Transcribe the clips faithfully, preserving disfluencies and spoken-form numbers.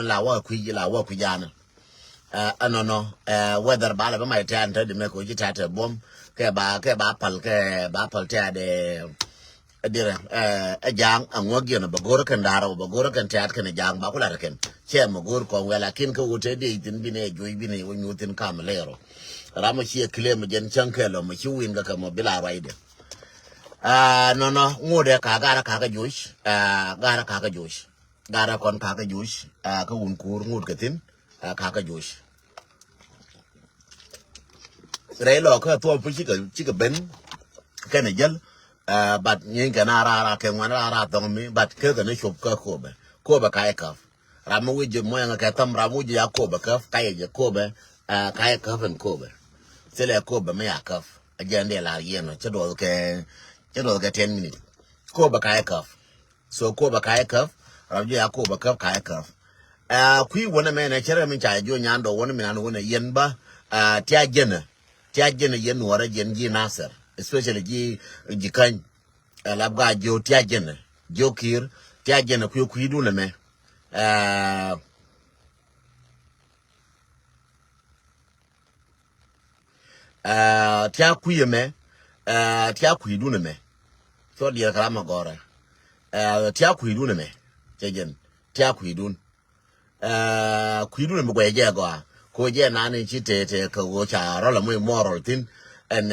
la wä kui̱ la wä kui̱ janɛ. Ɛnɔnɔ, whether ba la bä mac tɛ̈n te di mɛ kɛ wä ci tɛ̈t te buɔ̱m kɛ ba kɛ ba pal kɛ ba pal tɛ̈t. Dirɛ ɛ ja̱a̱ŋ aŋuäk yɛn bɛ go̱rä kɛn da̱rä bɛ go̱rä kɛn tɛ̈t kɛn ja̱a̱ŋ ba ku lat kɛn cɛ mɛ go̱r kɔn wɛl akin kä wä te di thin binɛ juɔc binɛ wä nyuth thin kam lɛɛrɔ. Ram mɔ ci ɛ claim jɛn cäŋ kɛ lɔ mɔ ci win kɛ kɛ mɔ bi la ruacdɛ. Nɔnɔ ŋot ɛ ka garä kakä joc, garä kakä joc, garä kɔn kakä joc. Kä wun kuur ŋot kɛ thin kakä joc. Rɛy lɔ kä thuɔp pi cikɛ cikɛ ben kɛnɛ jäl. But nyin kɛn a raa raa kɛ ŋuan raa raa thɔŋ mi but kɛ kɛn cop kä Kobɛ. Kobɛ ka ikäp. Ram mi wi̱c ji̱ muɛŋ kɛ thäm ram wi̱c ji̱ ya Kobɛ käp ka yɛ jɛ Kobɛ. Ka ikäp ɛn Kobɛ. Thilɛ Kobɛ mi ya käp. A jɛn diɛ lar yɛn ɔ cä duɔth kɛ cä duɔth kɛ ten minute. Kobɛ ka ikäp. So Kobɛ ka ikäp. Ram ji̱ ya Kobɛ käp ka ikäp. Kui̱ wänɛ mɛnɛ cärɛ mi ca jiɔ nyan dɔ wänɛ mi nan wänɛ yɛn ba. Tia jɛnɛ tia jɛnɛ yɛn nuɔrɛ jɛn ji̱ Nasir especially ji̱ ji̱ käny. Lap ga jiɔ tia jɛnɛ jiɔ ki̱i̱r tia jɛnɛ kui̱ kui̱dun ɛmɛ. Tia kui̱ ɛmɛ tia kui̱dun ɛmɛ. Cɔ diɛɛr kɛ ram agɔrɛ tia kui̱dun ɛmɛ. Cɛ jɛn tia kui̱dun. Kui̱dun ɛmɛ guɛc jɛ gɔaa ko jɛ nani ci tete kɛ ɣöö ca rɔl ɛmɔ moral thin. Ɛn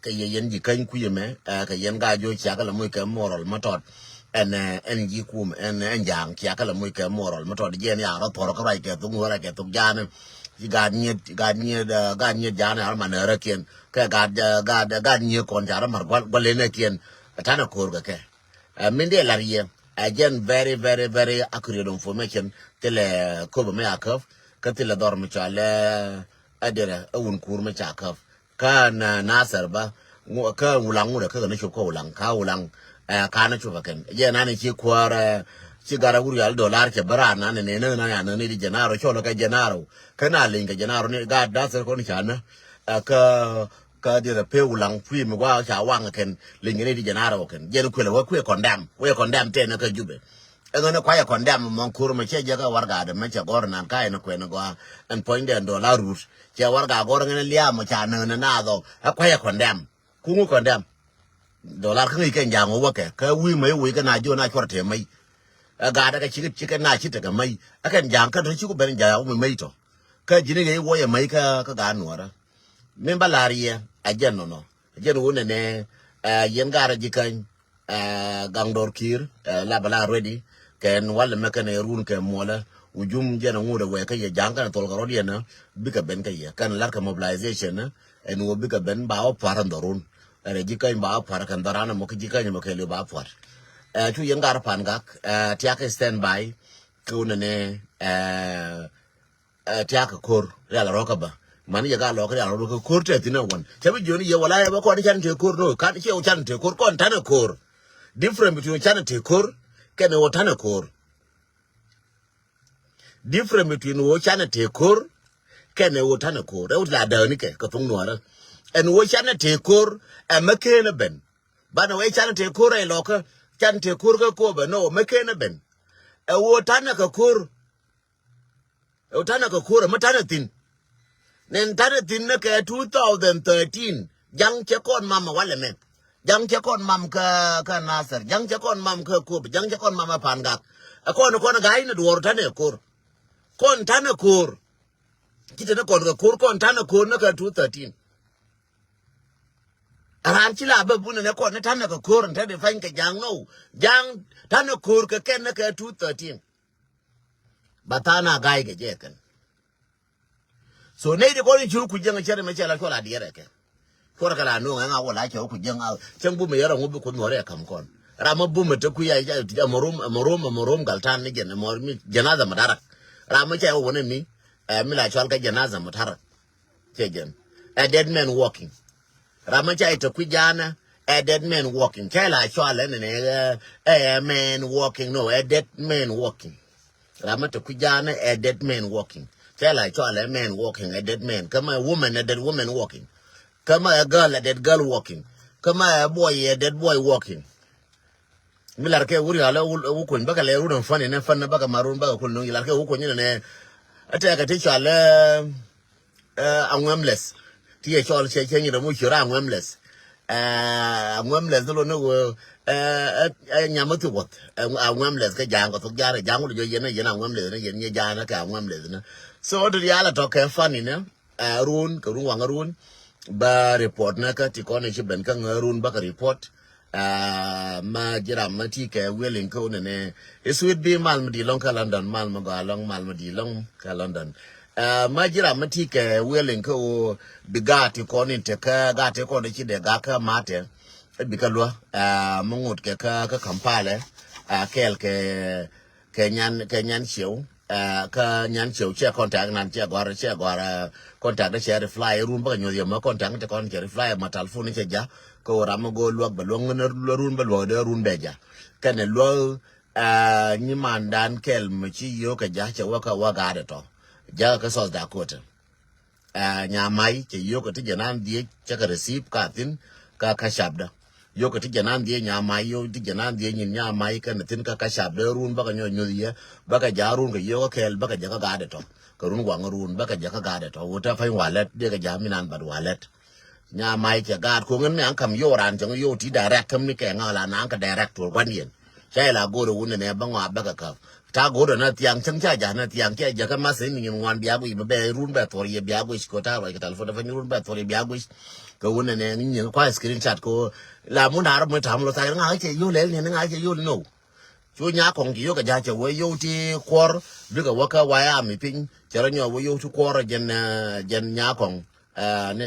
kɛ yɛ yɛn ji̱ käny kui̱ ɛmɛ kɛ yɛn ga jiɔ ciakɛ lɛ moc kɛ moral mä tɔt. Ɛn ɛn ji̱ kum ɛn ɛn ja̱a̱ŋ ciakɛ lɛ moc kɛ moral mä tɔt jɛ ni a rɔ thɔr kä ruac kɛ thuk ŋuɔr ruac kɛ thuk ja̱a̱ni. Ci gaat nyiet gaat nyiet gaat nyiet ja̱a̱ni a rɔ man nɛɛrä kiɛn kɛ gaat gaat gaat nyiet kɔn ca rɔ mar gual gual lenɛ kiɛn. Tanɛ ko̱o̱r kɛ kɛ. Min dee lar yɛ ɛ jɛn very very very accurate information. Thilɛ Kobɛ mi a käp kä thilɛ dhɔr mi cɔal ɛ dirɛ ɛ wun kuur mi ca käp. Kä na Nasir ba kä Wulaŋ ŋut ɛ kä kɛ ni cop kä Wulaŋ ka Wulaŋ. Ɛ ka ni cop ɛ kɛn jɛ nani ci kuäär ɛ ci gat ɛ wur yal dolar cɛ bä raan nani ni ni ni ya ni ni di jɛnaro cɔl kä jɛnaro. Kä na liŋ kɛ jɛnaro ni gat Nasir kɔn ca ni ɛ kä kä diɛ rɛ pe Wulaŋ kui̱ mi gua ca waŋ kɛn liŋ ni di jɛnaro kɛn jɛn kuɛl wä kuɛ kɔndɛm wɛ kɔndɛm tɛn kä Jubɛ. Ɛŋä ni kuayɛ kɔndɛm mɔŋ kur mɛ cɛ jɛ kä warɛga dɛ mɛ cɛ gɔr nan ka ɛn kuɛn gɔa ɛn puɔ̱nydɛ dolar rut. Cɛ warɛga gɔr ŋɛn liaam mɔ ca näk ni naath ɔ ɛ kuayɛ kɔndɛm. Kuŋu kɔndɛm dolar kä ŋi̱i̱c kɛn ja̱a̱ŋ wä wäkɛ kä wi̱i̱ mäc wi̱i̱ kä na jiön a cuɔr te mäc. Ɛ gaatdɛ kɛ cikɛ cikɛ na ci tekɛ mäc ɛ kɛn ja̱a̱ŋ kä tɔ ci ku ben ja̱a̱ŋ wi̱i̱ mäc tɔ. Kä ji̱n i̱ ŋi̱i̱c wuɔcɛ mäc kä kä gaat nuɔɔrä. Min ba la̱r yɛ a jɛn nɔnɔ a jɛn wun ɛnɛ. Ɛ yɛn gaat rɔ ji̱ käny. Ɛ gaŋ dɔr ki̱i̱r ɛ lap ala ready. Kɛn walɛ mɛ kɛn ɛ run kɛ muɔlɛ wujum jɛn ɛ ŋut ɛ wɛ kä yɛ ja̱a̱ŋ kɛn ɛ thol kɛ rɔ̱diɛn ɛ bikɛ ben kä yɛ kɛn ɛ la̱r kɛ mobilization ɛ ɛn wä bikɛ ben ba wä pua̱r ɛn dhɔrun. Ɛ rɛ ji̱ käny ba wä pua̱r kɛn dhɔran ɛmɔ kä ji̱ käny ɛmɔ kɛ liw ba wä pua̱r. Ɛ cu yɛn gaat rɔ pan gak ɛ tiak kɛ stand by. Kɛ wun ɛnɛ ɛ ɛ tiak kɛ ko̱r rial rɔ kä bä. Mani yɛ ka lɔk rial rɔ kɛ ko̱r tɛ thin ɛ wän cɛ bi jiɔni yɛ wala yɛ bä kɔn can te ko̱r no kan cɛ wä can te ko̱r kɔn tanɛ ko̱r. Different between can te ko̱r kɛnɛ wä tanɛ ko̱r. Different between wä can te ko̱r kɛnɛ wä tanɛ ko̱r ɛ wä ti la dääni kɛ kɛ thuŋ nuɔrä. Ɛn wä can te ko̱r ɛ mɛ ken ɛ ben. Banɛ wä can te ko̱r ɛ lɔkä can te ko̱r kɛ ko̱r bɛ no mɛ ken ɛ ben. Ɛ wä tanɛ kɛ ko̱r. Ɛ wä tanɛ kɛ ko̱r ɛ mɛ tanɛ thin. Nɛn tanɛ thin ni kɛ two thousand thirteen ja̱ŋ cɛ kɔn mam ɛ walɛ mɛ. Ja̱ŋ cɛ kɔn mam kä kä Nasir ja̱ŋ cɛ kɔn mam kä Kop ja̱ŋ cɛ kɔn mam ɛ Pangak. Ɛ kɔn kɔn ɛ ga̱a̱c ni duɔɔr tanɛ ko̱r. Kɔn tanɛ ko̱r. Ci te ni kɔn kɛ ko̱r kɔn tanɛ ko̱r ni kɛ two thirteen. Ɛ raan ci la bä bun ni kɔn ni tanɛ kɛ ko̱r ni te di pany kɛ ja̱ŋ nɔw. Ja̱ŋ tanɛ ko̱r kɛ kɛn ni kɛ two thirteen. Ba tha̱a̱ŋ a ga̱a̱c kɛ jɛ kɛn. So nɛy ti kɔn in ci wä kuc jäŋ cɛr mɛ cɛ la cuɔl a diɛɛr ɛ kɛ. Cuɔr kɛ la no̱o̱ŋ ɛŋa wä la cɛ wä kuc jäŋ a cäŋ bumɛ yɛr ɛŋu bi kuoth nuɔr ɛ ka̱m kɔn. Ram ma bumɛ te kui̱ a mɛ rom ɛmɛ rom ɛmɛ rom gal ta̱a̱n ni jɛn ɛmɔ mi jɛn a dhɛmɛ darak. Ram ma cɛ wä wä ni mi ɛ mi la cual kɛ jɛn a dhɛmɛ tarak. Cɛ jɛn ɛ dead man walking. Ram ma ca ite kui̱ ja̱a̱nä ɛ dead man walking. Cɛ la cɔal ɛn ɛn ɛ ɛ man walking no ɛ dead man walking. Ram ma te kui̱ ja̱a̱nä ɛ dead man walking. Cɛ la cɔal ɛ man walking ɛ dead man. Kä ma woman ɛ dead woman walking. Kä ma ɛ girl ɛ dead girl walking. Kä ma ɛ boy ɛ dead boy walking. Mi lar kɛ wuri alɛ wu kuny bäkɛ lɛ run ɛn fani nɛ fan bäkɛ ma run bäkɛ kul nuŋ yi lar kɛ wu kuny nɛ nɛ. Ɛ tɛkɛ ti cɔal ɛ aŋuɛmlɛth. Ti yɛ cɔl cɛ cɛ nyi rɛ mu ciö rɛ aŋuɛmlɛth. Aŋuɛmlɛth ni lo ni wee ɛ nyam mi thuk wuɔth. Aŋuɛmlɛth kɛ ja̱a̱ŋ kɛ thuk ja̱a̱ŋ rɛ ja̱a̱ŋ wul jɔ yɛn ɛ yɛn aŋuɛmlɛth ni yɛn nyɛ ja̱a̱ŋ kɛ aŋuɛmlɛth ni. So ti rial ɛ tɔ kɛ fani nɛ. Ɛ run kɛ run waŋ run. Ba report nɛ kä ti kɔn i̱ ci ben kä ŋä run ba kɛ report. Ɛ ma jiram ma ti kɛ willing kä wun nɛ. I̱ sweet bi mal mi di lɔŋ kä London, mal mi gɔaa lɔŋ, mal mi di lɔŋ kä London. Ɛ ma jiram ma ti kɛ willing kä wun bi gaat ti kɔn in te kä gaat ti kɔn i̱ ci dee gaat kä matɛ. I̱ bi kä luä ɛ mi ŋut kɛ kä Kampala. Ɛ kɛɛl kɛ kɛ nyan kɛ nyan ciɛw. Ɛ kä nyan ciɛw cɛ contact nan cɛ gɔr cɛ gɔr ɛ contact cɛ reply run bä kɛ nyuɔth yɛ mɛ contact cɛ kɔn cɛ reply ma telephone cɛ ja. Kä wä ram mɛ go̱o̱r luäk bɛ luäk ŋän luäk run bɛ luäk dee run bɛ ja. Kɛnɛ luäk ɛ nyimandan kɛl mɛ ci yio̱o̱k kɛ ja cɛ wä kä wä gaat ɛ tɔ. Ja kɛ South Dakota. Ɛ nyamay cɛ yio̱o̱k kɛ ti jɛ nan dhiec cɛ kɛ receive ka thin ka ka capdä. Yio̱k kɛ ti jɛ nan dhiec nyamay yio̱k ti jɛ nan dhiec nyin nyamay kɛn thin ka ka capdä run bä kɛ nyɔc nyuth yɛ bä kɛ ja run kɛ yio̱k kɛ kɛɛl bä kɛ jɛ kä gaat ɛ tɔ. Kɛ run waŋ run bä kɛ jɛ kä gaat ɛ tɔ wut te pany walɛt dee kɛ ja mi nan bat walɛt. Nyamay cɛ gaat ko̱ŋ in mi an kam yio̱k ran cɛ ŋä yio̱k ti direct kä mi kɛ ŋä la nan kɛ direct wur gua̱n yɛn. Ca ila go̱o̱r wun nɛ bä ŋɔa bä kɛ käp. Ta go̱o̱r na thiaŋ cäŋ ca ja̱ na thiaŋ ca ja̱ kä math in ŋuan bia guic bä bɛ run bɛ thuɔr yɛ bia guic ko ta ruac kɛ telephone dafa run bɛ thuɔr yɛ bia guic. Kɛ wun nɛ ŋi̱n kua screenshot ko la mun da̱r mun tam lo tha̱a̱ŋ ŋa̱ cɛ yol ɛl ni ŋa̱ cɛ yol no. Cu nya kɔŋ ci yok kɛ ja̱ cɛ wee yok ti kuɔr bikɛ wä kä waya mi piny cɛ rɔ nyɔ wee yok ti kuɔr jɛn jɛn nya kɔŋ.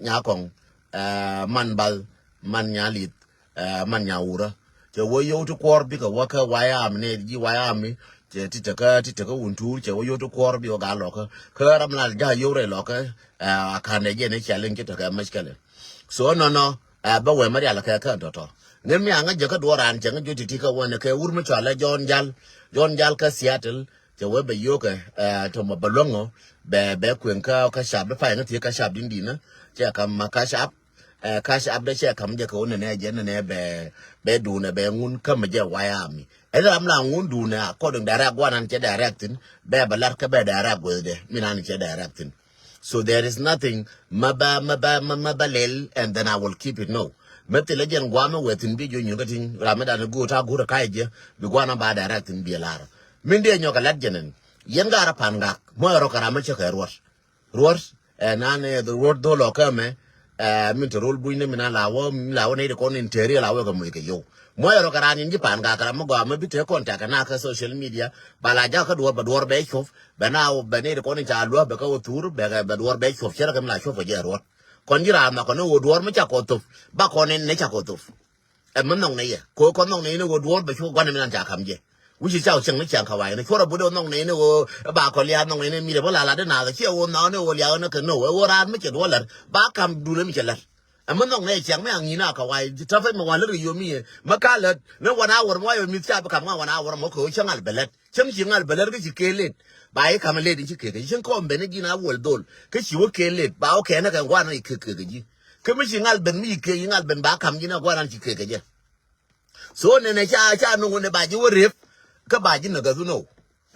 Nya kɔŋ man bal man nya lith. Ɛ man nya wurä cɛ wä yio̱w ti kuɔr bikɛ wä kä wayam ni ji̱ wayam mi cɛ ti tekä ti tekä wun tuur cɛ wä yio̱w ti kuɔr bi wä gaa lɔkä kä ram la ja̱ yio̱w rɛy lɔkä. Ɛ a ka̱n dɛ jɛ ni cɛ liŋ ci tekä mɛc kɛlɛ. So nɔnɔ ɛ bä wɛ mɛ rial kɛ kɛ tɔtɔ ni mi aŋä jɛ kä duɔran cɛ ŋä juti ti kä wä ni kɛ wur mi cɔalɛ Jɔn Jal. Jɔn Jal kä Seattle cɛ wä bɛ yio̱kɛ ɛ tɔmɔ bɛ luäŋɔ bɛ bɛ kueŋ kä kä cap di pay ŋä thiee kä cap din dinä cɛ kam ma kä cap. Ɛ cash app dɛ cɛ kam jɛ kɛ wä nɛnɛ jɛ nɛnɛ bɛ bɛ duunɛ bɛ ŋun kä mɛ jɛ wayami. Ɛn ram la ŋun duunɛ according direct guanan cɛ direct thin bɛ bɛ lar kä bɛ direct gueth dɛ mi nan cɛ direct thin. So there is nothing ma ba ma ba ma ba lel and then I will keep it no. Mɛ thilɛ jɛn guamɛ wɛ thin bi jɔ nyun kä tin ram mi dan go̱o̱t a go̱o̱t a ka̱y jɛ bi guanan ba direct thin bi lar. Min dee nyɔk a lat jɛ nɛn yɛn gar a pan gak mɔ ɛrɔ kɛ ram mi cɛ kɛ ruɔt. Ruɔt ɛ nan ɛ ruɔt dho̱l ɔ kɛmɛ. Ɛ min te rol buny ni mi na la wä mi la wä nɛy ti kɔn in teri la wä kɛ muc kɛ yow. Muɔc rɔ kɛ ran in ji̱ pan ka kɛ ram mi gɔaa mi bi te kɔn tɛk kɛ na kɛ social media ba la jak kä duɔr bɛ duɔr bɛ cuɔp bɛ na bɛ nɛy ti kɔn in ca luäk bɛ kɛ wä thur bɛ kɛ bɛ duɔr bɛ cuɔp cɛ rɛ kɛ mi la cuɔp kɛ jɛ ruɔt. Kɔn ji̱ ran nhɔk kɛ ni wä duɔr mi ca kɔ thop ba kɔn in ni ca kɔ thop. Ɛ mi nhɔk nɛ yɛ ko kɔ nhɔk nɛ yɛ ni wä duɔr bɛ cuɔp gua̱n mi nan ca kam jɛ. Wi̱ci ca wä cieŋ ni ciaŋ ka wa̱i̱ ni cuɔr a but ɛ wä nhɔk nɛ yɛ ni wä ba kɔ lia̱a̱ nhɔk nɛ yɛ ni mi rɛ bä la la di naath ciɛ wä nhɔk ni wä lia̱a̱ ni kɛ no ɛ wä raan mi cɛ duɔr lɛr ba kam dul mi cɛ lɛr. Ɛ mi nhɔk nɛ yɛ ciaŋ mi aŋi̱n a ka wa̱i̱ ti tɔ̱ pɛc mi wa̱l ri yom mi yɛ mi ka lät ni wä na wär mi wa̱i̱ mi ca bi kam ŋa wä na wär mɔ kɛ wä cä ŋal bɛ lät cäŋ ci ŋal bɛ lät kä ci kee let. Ba yi kam let in ci kee kɛ ci cäŋ kɔm ben ni ji̱n a wäl dhol kä ci wä kee let ba wä kɛ ni kɛ gua̱n ni kee kee kɛ ji̱. Kä mi ci ŋal ben mi ci kee yi ŋal ben ba kam ji̱n a gua̱n ni ci kee kɛ jɛ. So nɛnɛ ca ca nuŋ ni ba ji̱ wä rep kä ba ji̱ näk ɛ thun ɔ.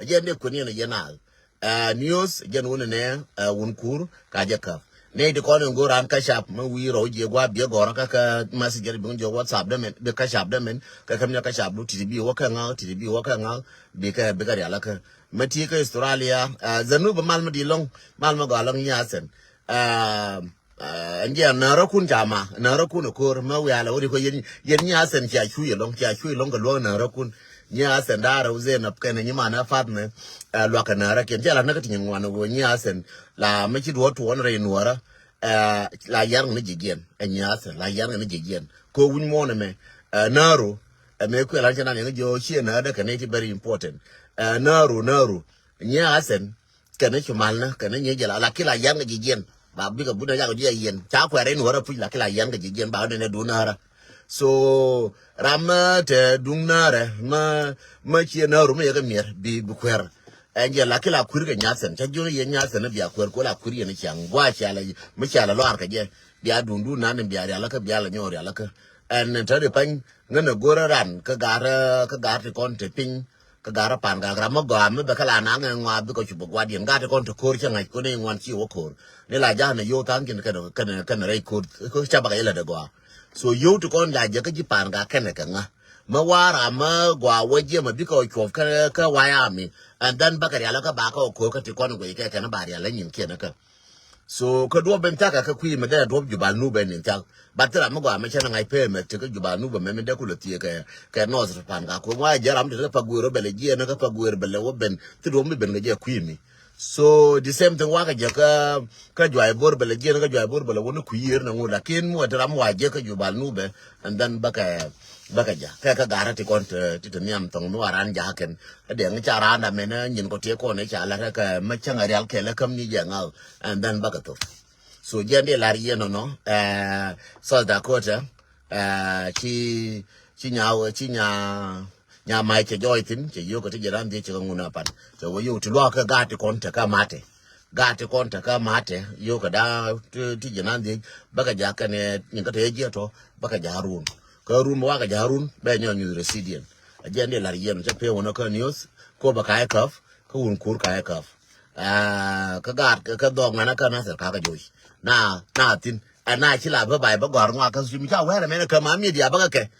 Ɛ jɛn dee kuɛn yɛn ɛ yɛn al. Ɛ news ɛ jɛn wun nɛ ɛ wun kur ka jɛ käp. Nɛy ti kɔn in go̱o̱r an kacap mi wi̱i̱ rɔw jiɛ gua̱a̱p biɛ gɔ̱rä kä kä message bi ŋun jiɛ WhatsApp dämɛn bi kacap dämɛn kä käm ni kacap du ti̱ti̱ bi wä kä ŋa̱k ti̱ti̱ bi wä kä ŋa̱k. Bikɛ bikɛ rial kä mi ti kä Australia. Ɛ Zanub mal mi di lɔŋ mal mi gɔaa lɔŋ nyi Athɛn. Ɛ Ɛn jiɛ nääräkun ca ma nääräkun ɛ ko̱r mɛ wialɛ wä ri kɔ yɛn yɛn nyi Athɛn cia cuc ɛlɔ̱ŋ cia cuc ɛlɔ̱ŋ kɛ luäk nääräkun. Nyi Athɛn da̱rɛ wä Zenap kɛnɛ nyi manɛ Fath mɛ. Ɛ luakä nääräkiɛn cia la näk ti nyin ŋuan wä nyi Athɛn la mɛ ci duɔ̱ɔ̱r tuɔɔn rɛy nuɔ̱ɔ̱rä. Ɛ la yar ŋä ni ji̱ jiɛn ɛ nyi Athɛn la yar ŋä ni ji̱ jiɛn kɛ wi̱ny muɔ̱ɔ̱n ɛmɛ. Ɛ nääru ɛmɛ kuɛ lan cɛ nan yɛn jiɔ ciɛ näärdä kɛ nɛy ti very important. Ɛ nääru nääru nyi Athɛn kɛnɛ cu malnä kɛnɛ nyɛ jɛ la laki la yan kɛ ji̱ jiɛn. Ba bikɛ but na yak ji̱ a yɛn ca kuɛɛr in wärä puc laki la yan kɛ ji̱ jiɛn ba nɛnɛ duun närä. So ram mä te duŋ närä mä mä ciɛ nääru mä yɛ kɛ miɛr bi bi kuɛɛr. Ɛn jɛ laki la kuir kɛ nyathɛn ca jiɔn yɛ nyathɛn bia kuɛɛr ko la kuir yɛn ciaŋ gua cia la mi cia la lɔar kɛ jɛ. Bia duun duun nan bia rial kä bia la nyɔɔ rial kä. Ɛn te di pany Ŋän ɛ go̱rä ran kä garä kä gar ti kɔn te piny. Kä garä pan gak ram mä gɔaa mi bɛ kä la naŋ ɛ ŋɔaa bikɛ cup ɛ gua̱diɛn gat ti kɔn te ko̱r cä ŋa̱c kɔn i̱ ŋuan ci wä ko̱r. Ni la ja̱a̱n ɛ yo̱w tha̱a̱ŋ kiɛn kɛn kɛn kɛn rɛy ko̱r kä ca bakɛ ilɛ dɛ gɔaa. So yo̱w ti kɔn la jɛ kä ji̱ pan gak kɛnɛ kɛ ŋa. Mä wa̱a̱ ram mä gɔaa wä jiɛm ɛ bikɛ cuɔp kä kä wayami. And then bakɛ rial kä ba kä ko̱r kä ti kɔn guic kɛ kɛn ba rial ɛ nyin kiɛn kä. So kä duɔp ben thiakä kä kui̱ mi dee duɔp Jubal Nubɛ nin thiak. Bat thil ram mi gɔaa mi cɛ ni ŋa̱c pee mɛ ti kä Jubal Nubɛ mɛ mi dee kulɛ thiee kɛ kɛ North pan ka kui̱ wa jɛ ram ti kä Paguer bɛ lɛ jiɛn kä Paguer bɛ lɛ wä ben thi duɔp mi ben kɛ jɛ kui̱ mi. So the same thing wakɛ jɛ kä kä Juai Bor bɛ lɛ jiɛn kä Juai Bor bɛ lɛ wä ni kui̱ yiër ni ŋu lakin mi wä ti ram wa jɛ kä Jubal Nubɛ. And then bäkɛ bäkɛ ja kɛ kä garä ti kɔn ti ti nhiam thɔŋ mi wa ran ja kɛn. Kä dee ŋi ca ran da mɛn nyin kɔ ti kɔn ca la rɛ kɛ mɛ cäŋ a rial kɛ lɛ käm ni jɛ ŋaw. And then bäkɛ thop. So jiɛn di lar yien nɔnɔ, eh, South Dakota, eh, ci ci nya ci nya nya mai cɛ jɔy thin cɛ yiokä ti jɛ ran di cɛ ŋun a pan cɛ wä yiokä ti luakä gat ti kɔn te kä mate. Gat ti kɔn te kä mate yiokä da ti ti jɛ ran di bäkɛ ja kɛn nyin kä te jiɛ tɔ bäkɛ ja run. Kä run bä wakɛ ja run bɛ nyɔ nyuth resident. A jiɛn di lar yien cɛ pe wä nɔ kä news ko bä ka kaf kä wun kur ka kaf. Ah, kä gaat kä dhɔk ŋanä kä nathir kakä joc na na thin. Ɛn na ci la bä bay bä gɔr ŋɔak kä mi ca wɛr ɛmɛn kä ma media bä kä kɛ.